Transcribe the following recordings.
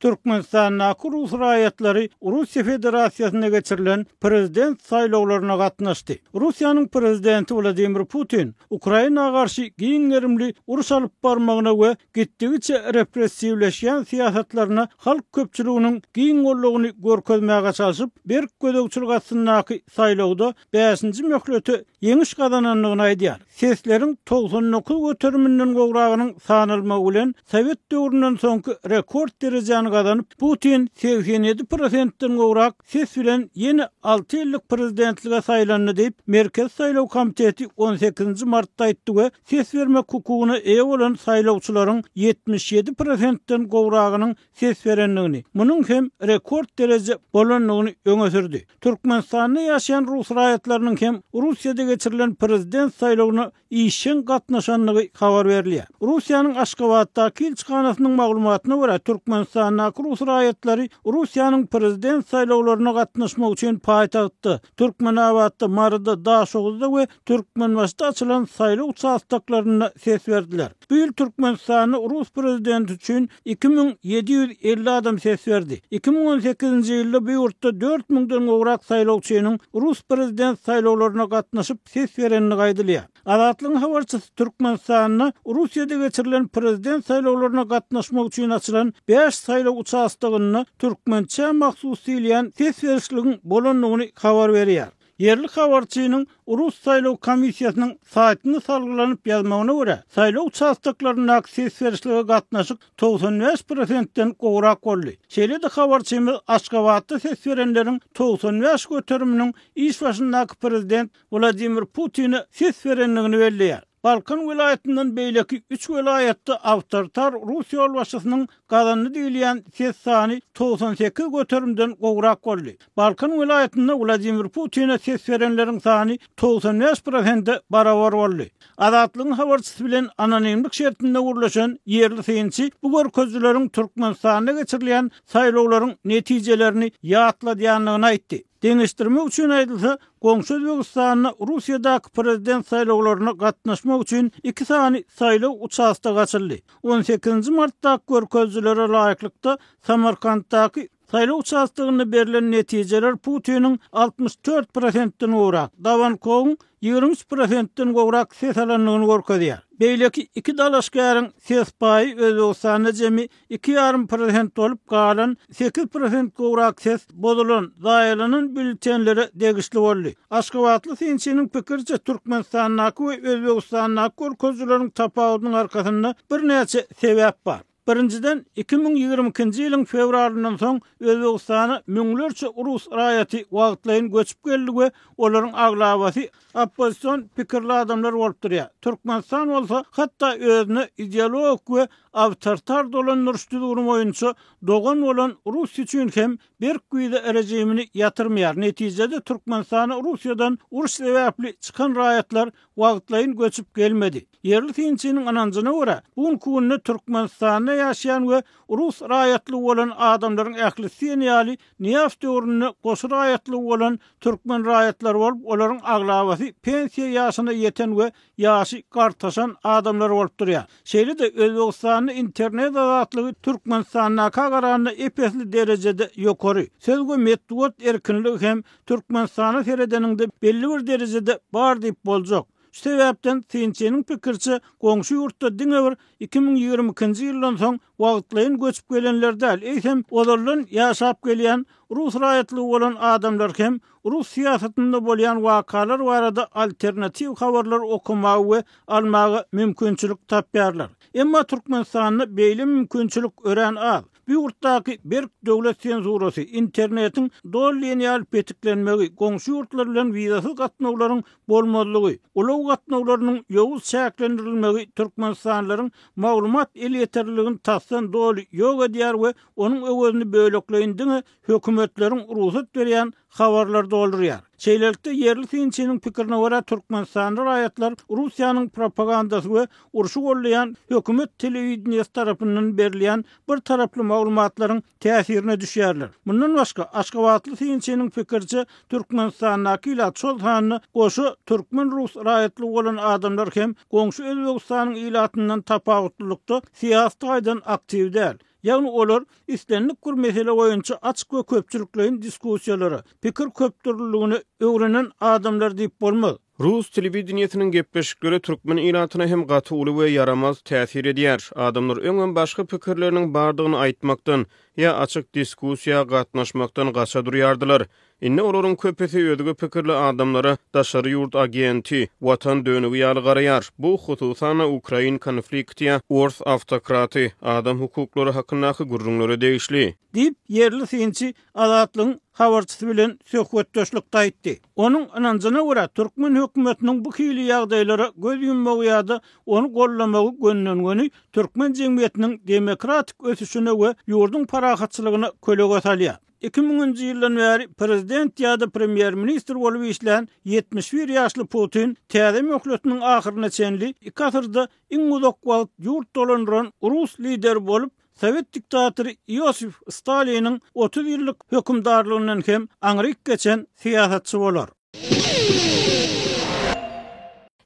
Türkmenistandaky rus raýatlary Russiýa Federasiýasynda geçirilen prezident saýlawlaryna gatnaşdy. Russiýanyň prezidenti Wladimir Putin Ukraina garşy giň gerimli uruş alyp barmagyna we gitdigiçe repressiwleşýän syýasatlaryna halk köpçüliginiň giň goldawyny görkezmäge çalşyp, berk gözegçilik astyndaky saýlawda bäşinji möhlete ýeňiş gazanandygyny aýdýar. Sesleriň 99 göteriminden gowragynyň sanalmagy bilen, sowet döwründen soňky rekord derejäni gazanyp, Putin 87 prosentden gowrak ses bilen ýene alty ýyllyk prezidentlige saýlandy diýip, Merkezi saýlaw komiteti on sekizinji martda aýtdy we ses bermek hukugyna eýe bolan saýlawçylaryň 77 prosentden gowragynyň ses berendigini, munuň hem rekord dereje bolandygyny öňe sürdi. Türkmenistanda ýaşaýan rus raýatlarynyň hem Russiýada geçirilen prezident saýlawyna işjeň gatnaşandygy habar berilýär. Russiýanyň Aşgabatdaky ilçihanasynyň maglumatyna görä, Türkmenistandaky rus raýatlary Russiýanyň prezident saýlawlaryna gatnaşmak üçin paýtagtda, Türkmenabatda, Maryda, Daşoguzda we Türkmenbaşyda açylan saýlaw uçastoklarynda ses berdiler. Bu ýyl Türkmenistanda rus prezidenti üçin 2750 adam ses berdi. 2018-nji ýylda bu ýurtda dört müňden gowrak saýlawçynyň rus prezident saýlawlaryna gatnaşyp ses berendigi aýdylýar. Azatlygyň habarçysy Türkmenistanda Russiýada geçirilen prezident saýlawlaryna gatnaşmak üçin açylan bäş saýlaw uçastogynda türkmençä mahsus diýilýän ses berişligiň bolandygyny habar berýär. Ýerli habarçynyň rus saýlaw komissiýasynyň saýtyna salgylanyp ýazmagyna görä, saýlaw uçastoklaryndaky ses berişlige gatnaşyk 95 prosentden gowrak boldy. Şeýle-de habarçymyz Aşgabatda ses berenleriň 95 göteriminiň iş başyndaky prezident Wladimir Putine ses berendigini belleýär. Balkan welaýatyndan beýleki üç welaýatda awtoritar rus ýolbaşçysynyň gazandy diýilýän ses sany 98 göterimden gowrak boldy. Balkan welaýatynda Wladimir Putine ses berenleriň sany 95 prosente barabar boldy. Azatlygyň habarçysy bilen anonimlik şertinde gürleşen ýerli synçy bu görkezijileriň Türkmenistanda geçirilýän saýlawlaryň netijelerini ýatladýandygyny aýtdy. Deňeşdirmek üçin aýdylsa, goňşy Özbegistanda Russiýadaky prezident saýlawlaryna gatnaşmak üçin iki sany saýlaw uçastogy açyldy. On sekizinji martdaky görkezijilere laýyklykda, Samarkantdaky saýlaw uçastogynda berlen netijeler Putiniň 64 prosentden gowrak, Dawankowyň 23 prosentden gowrak ses alandygyny görkezýär. Beýleki iki dalaşgäriň ses paýy Özbegistanda jemi iki ýarym prosent bolup, galan 8% gowrak ses bozulan, zaýalanan býulletenlere degişli boldy. Aşgabatly synçynyň pikiriçe, Türkmenistandaky we Özbegistandaky görkezijileriň tapawudynyň arkasynda birnäçe sebäp bar. Birinjiden, 2022-nji ýylyň fewralyndan soň Özbegistana müňlerçe rus raýaty wagtlaýyn göçüp geldi we olaryň aglabasy oppozision pikirli adamlar bolup durýar. Türkmenistan bolsa hatda özüne ideologik we awtoritar dolandyryş düzgüni boýunça dogan bolan Russiýa üçin hem berk wiza režimini ýatyrmaýar. Netijede Türkmenistana Russiýadan uruş sebäpli çykan raýatlar wagtlaýyn göçüp gelmedi. Ýerli synçynyň ynanjyna görä, bu günki günde Türkmenistanda ýaşaýan we rus raýatlygy bolan adamlaryň ählisi diýen ýaly Nyýazow döwründe goşa raýatlygy bolan türkmen raýatlary bolup, olaryň aglabasy pensiýa ýaşyna ýeten we ýaşy gartaşan adamlar bolup durýar. Şeýle-de, Özbegistanda internet azatlygy Türkmenistandaka garanda ep-esli derejede ýokary. Söz we metbugat erkinligi hem Türkmenistana seredeniňde belli bir derejede bar diýip boljak. Şu sebäpden, synçynyň pikiriçe, goňşy ýurtda diňe bir 2022-nji ýyldan soň wagtlaýyn göçüp gelenler däl, eýsem, ozaldan ýaşap gelýän rus raýatlygy bolan adamlar hem rus syýasatynda bolýan wakalar barada alternatiw habarlary okamaga we almaga mümkinçilik tapýarlar. Emma Türkmenistanda beýle mümkinçilik örän az. Bu ýurtdaky berk döwlet senzurasy, internetiň doly diýen ýaly petiklenmegi, goňşy ýurtlar bilen wizasyz gatnawlaryň bolmazlygy, ulag gatnawlarynyň ýowuz çäklendirilmegi türkmenistanlylaryň maglumat elýeterliligini tasdan doly ýok edýär we onuň öwezini bölekleýin diňe hökümetleriň rugsat berýän habarlar doldurýar. Şeýlelikde, ýerli synçynyň pikirine görä, türkmenistanly raýatlar Russiýanyň propagandasy we urşy goldaýan hökümet telewideniýesi tarapyndan berilýän bir taraply maglumatlaryň täsirine düşýärler. Mundan başga, aşgabatly synçynyň pikiriçe, Türkmenistandaky ilat, şol sanda goşa türkmen-rus raýatlygy bolan adamlar hem goňşy Özbegistanyň ilatyndan tapawutlylykda syýasy taýdan aktiw däl. Ýagny olar islendik bir mesele boýunça açyk we köpçülikleýin diskussiýalara, pikir köpdürlüligine öwrenen adamlar diýip bolmaz. Rus telewideniýesiniň gepleşikleri türkmen ilatyna hem gaty uly we ýaramaz täsir edýär. Adamlar öňem başga pikirleriniň bardygyny aýtmakdan, ýa açyk diskussiýa gatnaşmakdan gaça durýardylar. Indi olaryň köpüsi özge pikirli adamlara daşary ýurt agenti, watan dönügi ýaly garaýar. Bu, hususan-da, ukrain konflikti ýa ors awtokraty, adam hukuklary hakyndaky gürrüňlere degişli. Diýip, ýerli synçy Azatlygyň habarçysy bilen söhbetdeşlikde aýtdy. Onuň ynanjyna görä, türkmen hökümetiniň bu hili ýagdaýlara göz ýummagy ýa-da ony goldamagy gönden-göni türkmen jemgyýetiniň demokratik ösüşine we ýurduň parahatçylygyna kölege salýar. 2000-nji ýyldan bäri prezident ýa-da premýer-ministr bolup işlän 71 ýaşly Putin täze möhletiniň ahyryna çenli iki asyrda iň uzak wagt ýurt dolandyran rus lideri bolup, sowet diktatory Iosif Staliniň 30 ýyllyk hökümdarlygyndan hem aňryk geçen syýasatçy bolar.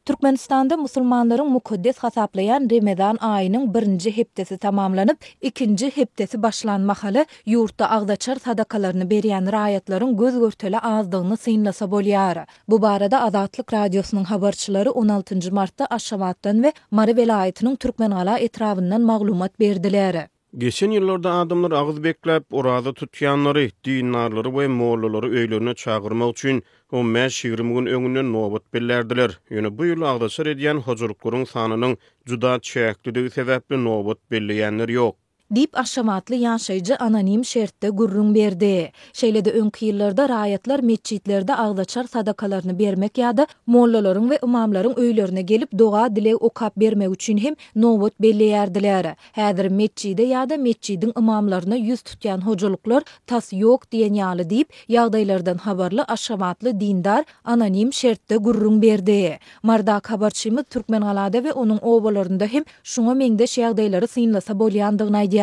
Türkmenistanda musulmanlaryň mukaddes hasaplaýan Remezan aýynyň birinji hepdesi tamamlanyp, ikinji hepdesi başlan mahaly ýurtda agzaçar sadakalaryny berýän raýatlaryň göz-görtele azdygyny synlasa bolýar. Bu barada Azatlyk Radiosynyň habarçylary on altynjy martda Aşgabatdan we Mary welaýatynyň Türkmengala etrabyndan maglumat berdiler. Geçen ýyllarda adamlar agyz bekläp, oraza tutýanlary, dindarlary we mollalary öýlerine çagyrmak üçin on bäş-ýigrimi gün öňünden nobat bellärdiler. Ýöne bu ýyl agzaçar edýän hojalyklaryň sanynyň juda çäklidigi sebäpli nobat belleýänler ýok. Diýip, aşgabatly ýaşaýjy anonim şertde gürrüň berdi. Şeýle-de öňki ýyllarda raýatlar metjitlerde agzaçar sadakalaryny bermek ýa-da mollalaryň we ymamlaryň öýlerine gelip doga-dileg okap bermek üçin hem nobat belleýärdiler. Häzir metjide ýa-da metjidiň ymamlaryna ýüz tutýan hojalyklar tas ýok diýen ýaly diýip, ýagdaýlardan habarly aşgabatly dindar anonim şertde gürrüň berdi. Mardaky habarçymyz Türkmengalada we onuň obalarynda hem şuňa meňzeş ýagdaýlary synlasa bolýandygyny aýdýar.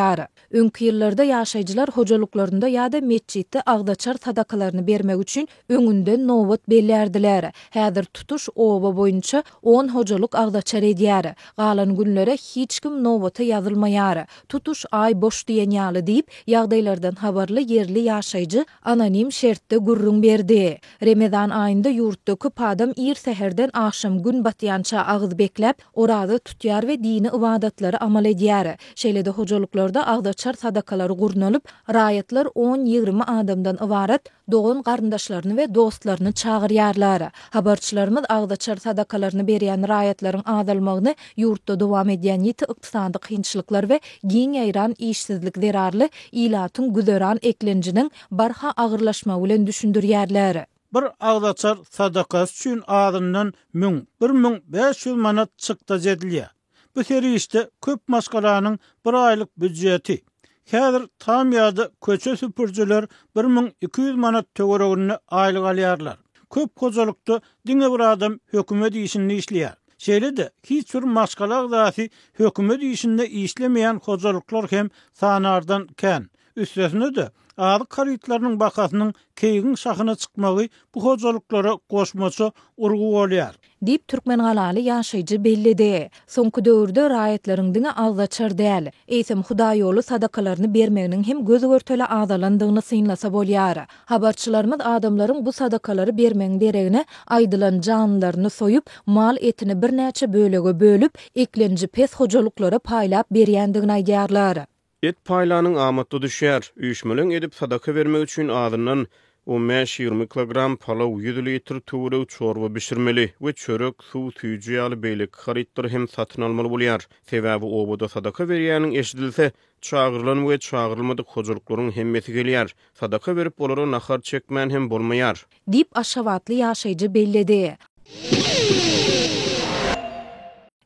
Öňki ýyllarda ýaşaýjylar hojalyklarynda ýa-da metjitde agzaçar sadakalaryny bermek üçin öňünden nobat bellärdiler. Häzir tutuş oba boýunça on hojalyk agzaçar edýär. Galan günlere hiç kim nobata ýazylmaýar. Tutuş aý boş diýen ýaly diýip, ýagdaýlardan habarly ýerli ýaşaýjy anonim şertde gürrüň berdi. Remezan aýynda ýurtda köp adam ir säherden agşam gün batýança agyz bekläp, oraza tutýar we dini ybadatlary amal edýär. Şeýle-de hojalyklarda agzaçar sadakalary gurnalyp, raýatlar on-ýigrimi adamdan ybarat dogan-garyndaşlaryny we dostlaryny çagyrýarlar. Habarçylarymyz agzaçar sadakalaryny berýän raýatlaryň azalmagyny ýurtda dowam edýän ýiti ykdysady kynçylyklar we giň ýaýran işsizlik zerarly ilatyň güzeran eklenjiniň barha agyrlaşmagy bilen düşündirýärler. Bir agzaçar sadakasy üçin azyndan müň, 1500 manat çykdajy edilýär. Bu serişde köp maşgalanyň bir aýlyk býujeti. Häzir tam ýa-da köçe süpürijiler 1200 manat töwereginde aýlyk alýarlar. Köp hojalykda diňe bir adam hökümet işinde işleýär. Şeýle-de, hiç bir maşgala agzasy hökümet işinde işlemeýän hojalyklar hem sanardan kän. Üstesine-de, azyk harytlarynyň bahasynyň keýigiň şahyna çykmagy bu hojalyklara goşmaça urgy bolýar. Diýip, türkmengalaly ýaşaýjy belledi. Soňky döwürde raýatlaryň diňe agzaçar däl, eýsem hudaýýoly sadakalaryny bermeginiň hem göz-görtele azalandygyny synlasa bolýar. Habarçylarymyz adamlaryň bu sadakalary bermegiň deregine aýdylan janlylaryny soýup, mal etini birnäçe bölege bölüp, eklenji pes hojalyklara paýlap berýändigini aýdýarlar. Et paýlanyň amatly düşýär. Üýşmeleň edip sadaka bermek üçin azyndan on bäş-ýigrimi kilogram palaw, ýüz litr töweregi çorba bişirmeli we çörek, suw, süýji ýaly beýleki harytlary hem satyn almaly bolýar. Sebäbi obada sadaka berýäniň eşidilse, çagyrylan we çagyrylmadyk hojalyklaryň hemmesi gelýär. Sadaka berip olara nahar çekmän hem bolmaýar. Diýip, aşgabatly ýaşaýjy belledi.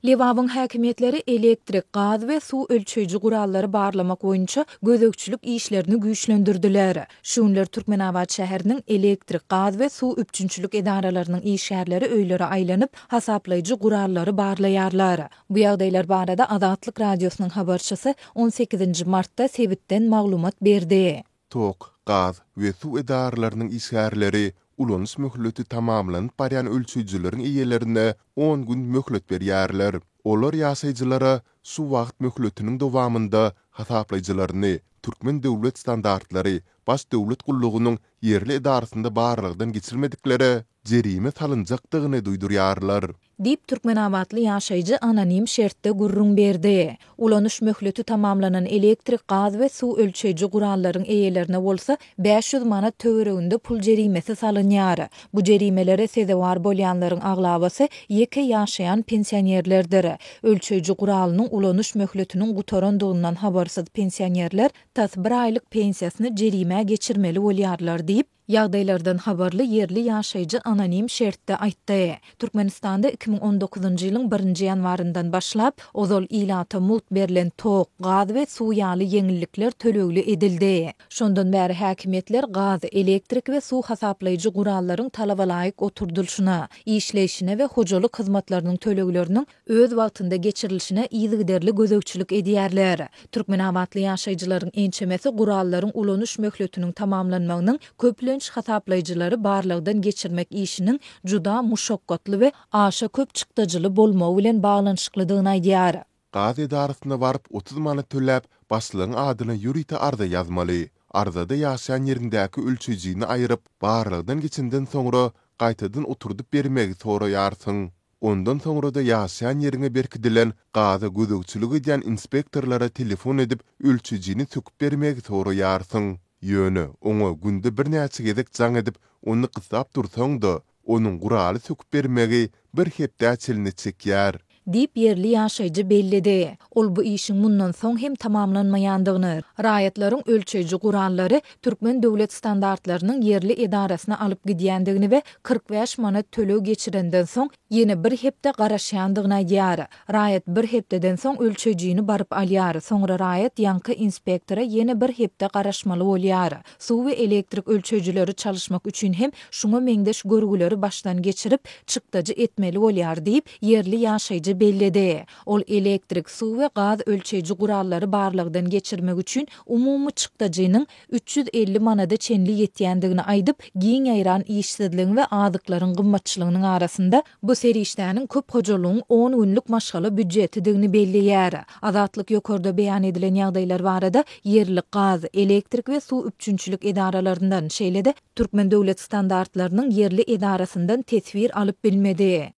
Lebabyň häkimiýetleri elektrik, gaz we suw ölçeýji gurallary barlamak boýunça gözegçilik işlerini güýçlendirdiler. Şu günler Türkmenabat şäheriniň elektrik, gaz we suw üpjünçilik edaralarynyň işgärleri öýlere aýlanyp, hasaplaýjy gurallary barlaýarlar. Bu ýagdaýlar barada Azatlyk Radiosynyň habarçysy on sekizinji martda sebitden maglumat berdi. Tok, gaz we suw edaralarynyň işgärleri ulanyş möhleti tamamlanyp barýan ölçeýjileriň eýelerine on gün möhlet berýärler. Olar ýaşaýjylara şu wagt möhletiniň dowamynda hasaplaýjylaryny Türkmen döwlet standartlary Baş döwlet gullugynyň ýerli edarasynda barlagdan geçirmediklere jerime salynjakdygyny duýdurýarlar. Diýip, türkmenabatly ýaşaýjy anonim şertde gürrüň berdi. Ulanyş möhleti tamamlanan elektrik, gaz we suw ölçeýji gurallaryň eýelerine bolsa 500 manat töwereginde pul jerimesi salynýar. Bu jerimelere sezewar bolýanlaryň aglabasy ýeke ýaşaýan pensionerlerdir. Ölçeýji guralynyň ulanyş möhletiniň gutarandygyndan habarsyz pensionerler tas bir aýlyk pensiýasyny jerimä geçirmeli bolýarlar diýip, ýagdaýlardan habarly ýerli ýaşaýjy anonim şertde aýtdy. Türkmenistanda 2019-njy ýylyň birinji ýanwaryndan başlap, ozal ilata mugt berlen tok, gaz we suw ýaly ýeňillikler tölegli edildi. Şondan bäri häkimiýetler gaz, elektrik we suw hasaplaýjy gurallaryň talabalaýyk oturdylyşyna, işleýşine we hojalyk hyzmatlarynyň tölegleriniň öz wagtynda geçirilişine yzygiderli gözegçilik edýärler. Türkmenabatly ýaşaýjylaryň ençemesi gurallaryň ulanyş möhletiniň tamamlanmagynyň köplenç hasaplaýjylary barlagdan geçirmek işiniň juda muşakgatly we aşa köp çykdajyly bolmagy bilen baglanyşyklydygyny aýdýar. Gaz edarasyna baryp 30 manat töläp, başlygyň adyna ýörite arza ýazmaly. Arzada ýaşaýan ýeriňdäki ölçeýjini aýryp, barlagdan geçenden soňra gaýtadan oturdyp bermegi soraýarsyň. Ondan soňra-da ýaşaýan ýeriňe berkidilen gaza gözegçilik edýän inspektorlara telefon edip, ölçejini söküp bermegi soraýarsyň. Ýöne, oňa günde birnäçe gezek jaň edip, ony gyssap dursaň-da, onuň guraly söküp bermegi bir hepdä çenli çekýär. Diýip, ýerli ýaşaýjy belledi. Ol bu işiň mundan soň hem tamamlanmaýandygyny, raýatlaryň ölçeýji gurallary Türkmen döwlet standartlarynyň ýerli edarasyna alyp gidýändigini we 45 manat töleg geçirenden soň, ýene bir hepde garaşýandygyny aýdýar. Raýat bir hepdeden soň ölçeýjini baryp alýar. Soňra raýat ýaňky inspektora ýene bir hepde garaşmaly bolýar. Suw we elektrik ölçeýjileri çalyşmak üçin hem şuňa meňzeş görgüleri başdan geçirip, çykdajy etmeli bolýar diýip, ýerli ýaşaýjy belledi. Ol elektrik, suw we gaz ölçeýji gurallary barlagdan geçirmek üçin umumy çykdajynyň 350 manada çenli ýetýändigini aýdyp, giň ýaýran işsizligiň we azyklaryň gymmatçylygynyň arasynda bu serişdäniň köp hojalygyň on günlük maşgala býudjetidigini belleýär. Azatlyk ýokarda beýan edilen ýagdaýlar barada ýerli gaz, elektrik we suw üpjünçilik edaralaryndan, şeýle-de Türkmen döwlet standartlarynyň ýerli edarasyndan teswir alyp bilmedi.